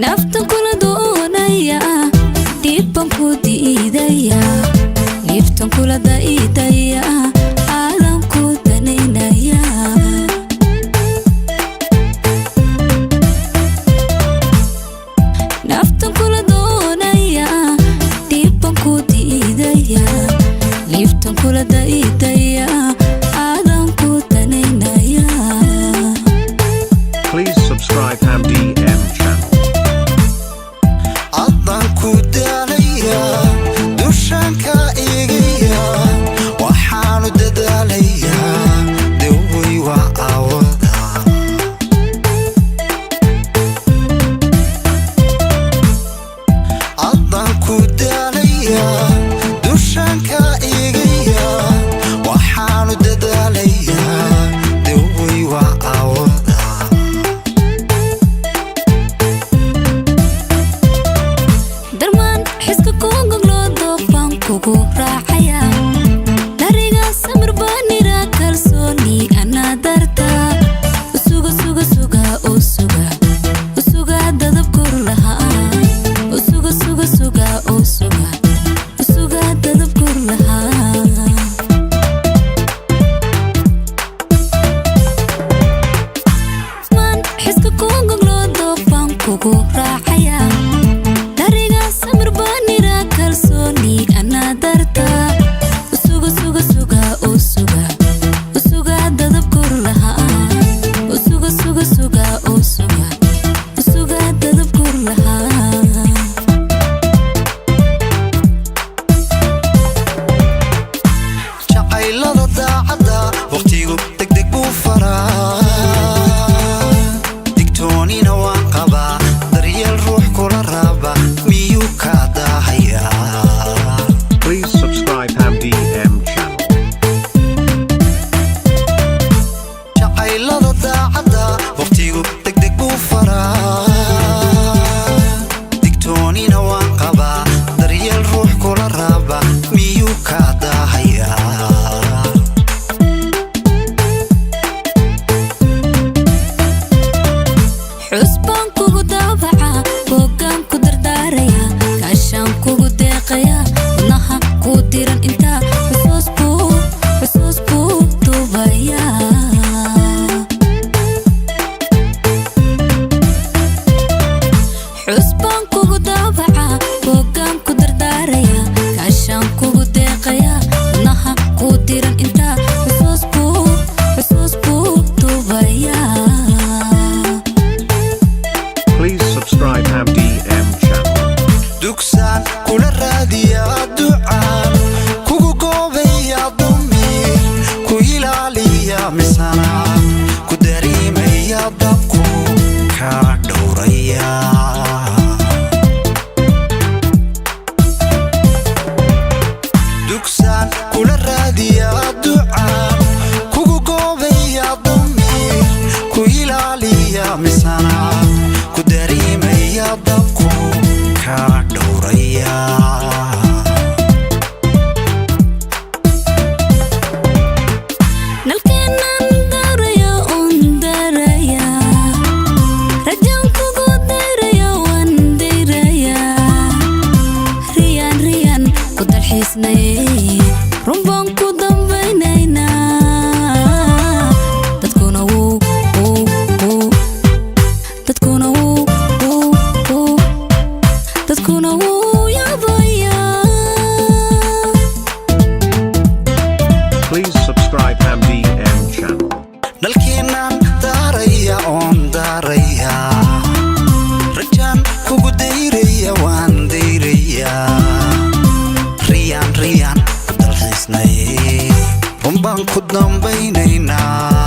Naftan kula doonaya, dhibban ku diidaya, dhibtan kula daidaya, aadan ku danaynaya. Naftan kula doonaya, dhibban ku diidaya, dhibtan kula daidaya, aadan ku danaynaya. Please subscribe Hamdi M channel. Caddaan ku daalaya, dushaanka eegaya, waxaanu dadaalayaa dawey waa aawada. Caddaan ku daalaya, dushaanka eegaya, waxaanu dadaalayaa dawey waa aawada. Darmaan xiska kugogloo doofaan kugu raacaya, dariga samir baanira, kalsooni anaa darta usuga, suga, suga, usuga, usuga, dadab kor lahaa, usuga, suga, suga, usuga, usuga, dadab kor lahaa. Man xiska kugogloo doofaan kugu raacaya, dariga samir baanira, kalsooni anaa darta usuga, suga, suga, usuga, usuga, dadab kor lahaa, usuga, suga, suga, usuga, usuga, dadab kor lahaa. Jacaylada daacadda wakhtigu degdeg buu faraa, digtoonina waan qabaa, daryeel ruux kula raba miyuu kaa daahayaa? Please subscribe Hamdi M channel. Jacaylada daacadda wakhtigu degdeg buu faraa, digtoonina waan qabaa, daryeel ruux kula raba miyuu kaa daahayaa? Xusbaan kugu daabaca, boogaan ku dardaaraya, kaashaan kugu deeqaya, wadnaha kuu diran intaa xusuus buu, xusuus buu duubaya. Xusbaan kugu daabaca, boogaan ku dardaaraya, kaashaan kugu deeqaya, wadnaha kuu diran intaa xusuus buu, xusuus buu duubaya. Please subscribe Hamdi M channel. Dugsaan kula raadiyaa, ducaan kugu goobaya, damiir ku ilaaliya, misana ku dareemaya, dabku kaa dhowraya. Dugsaan kula raadiyaa, ducaan kugu goobaya, damiir ku ilaaliya, misana ku dareemaya, dabku kaa dhowraya. Nalkeenan daraya un daraya, rajaan kugu dayraya, waan dayraya, riyaan, riyaan ku dalxiisnay, run baan ku dambaynaynaa, dadkuna wuu wuu wuu, dadkuna wuu wuu wuu, dadkuna wuu yaabayaa. Please subscribe Hamdi M channel. Dhalkeenaan daaraya oon daaraya, rajaan kugu dayraya, waan dayraya, riyaan, riyaan ku dalxiisnay, run baan ku dambaynaynaa.